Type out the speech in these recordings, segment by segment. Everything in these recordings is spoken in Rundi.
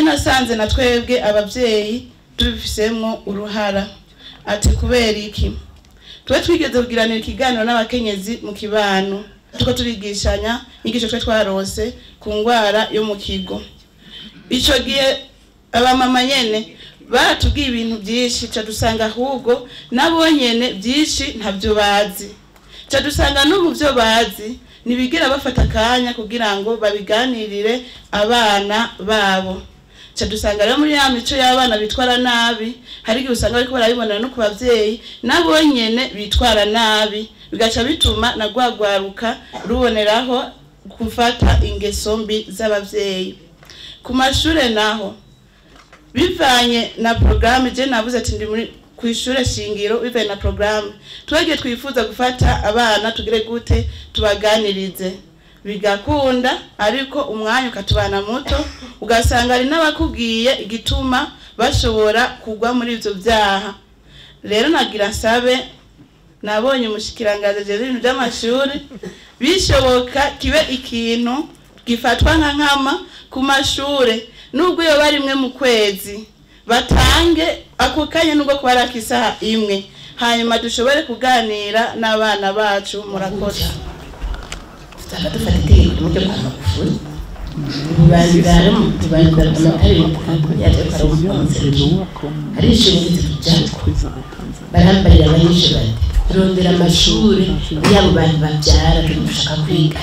Je nasanze na twebwe abavyeyi tubifisemo uruhara. Ati kubera iki? Twe twigeze kugiranira ikiganiro n'abakenyezi mu kibano, tuko turigishanya inyigisho twe twarose ku ngwara yo mu kigo. Ico gihe abamama nyene baratubwiye ibintu byinshi, ca dusanga ahubwo nabo nyene byinshi ntavyo bazi, ca dusanga no mu byo bazi ntibigera bafata akanya kugira ngo babiganirire abana babo. Ca dusanga rero muri ya mico y'abana bitwara nabi, hari igihe usanga bariko barabibonera no ku bavyeyi nabo nyene bitwara nabi, bigaca bituma na rwagwaruka ruboneraho gufata ingeso mbi z'abavyeyi. Ku mashure naho bivanye na programme, je navuze ati ndi muri kw'ishure shingiro, bivanye na programme twagiye twifuza gufata abana tugire gute tubaganirize, bigakunda, ariko umwanya ukatubana muto, ugasanga ari n'abakubwiye igituma bashobora kugwa muri ivyo vyaha. Rero nagira nsabe, nabonye umushikiranganji ajejwe ibintu by'amashuri, bishoboka kibe ikintu gifatwa nka nkama ku mashure, nubwo iyo bari rimwe mu kwezi batange ako kanya, nubwo kuba ari akisaha imwe, hanyuma dushobore kuganira n'abana bacu. Murakoze. Tuzaba dufata itegeko rimwe ryo kwa Magufuli, ubanza amatara yaje kwara hari ishuri tujako, barambarira abanyeshuri bati rondera amashuri y'abo bantu babyara dushaka kwiga.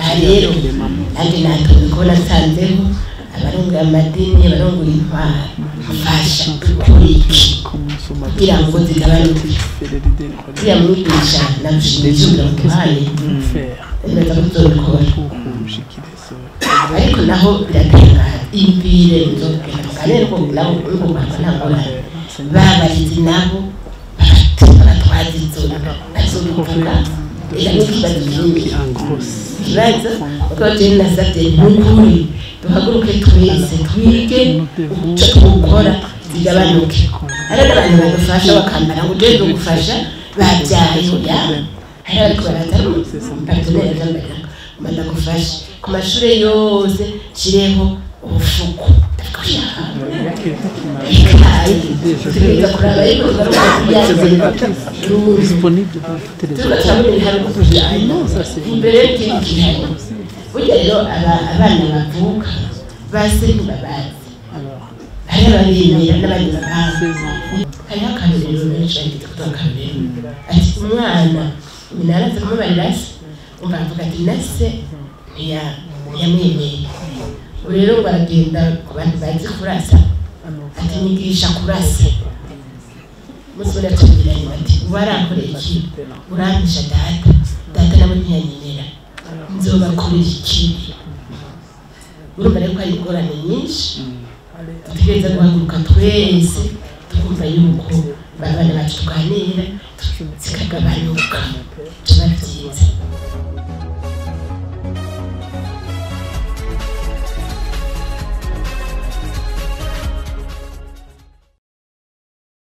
Aha rero nanjye natumye kubona nsanzeho abarongoye amadini, abarongoye intwaro, mfasha dukora iki kugira ngo zigabanuke. Uriya mwigisha namushimira ivyumviro muduhaye, nibaza ko tuzobikora, ariko naho biratangaza imvire nzogenda muganire nabo nubwo nta ngorane babarezi nabo babatwaza izo bazobivuga. Ega n'ikibazo kinini ikibazo kuko jewe nasavye nukuri duhaguruke twese twige ico twokora zigabanuke. Hari n'abantu badufasha bakambara ngo jewe ndogufasha babyaye, oya, hari abariko baraza partenaire arambarira ngo ndagufashe ku mashure yose nshireho ubufuko. Tugerageza kuraba ariko imbere y'ikindi gihari. Burya rero abana bavuka base ntibabazi, hari ababemera n'abandi babazi. Hariho akarorero benshi bageze kuduha akarorero, ati umwana nyina araza kumubarira se, umva aravuga ati na se ntiyamwemeye. Ubu rero ngo aragenda ku bantu bazi kurasa, ati nyigisha kurasa. Umunsi umwe atubwira nyina ati warakoreye iki? Urampisha data, data nawe ntiyanyemera, nzobakorera iki? Urumva rero ko hari ingorane nyinshi dutegereza guhaguruka twese tukumva yuko abana bacu tuganira zikagabanuka.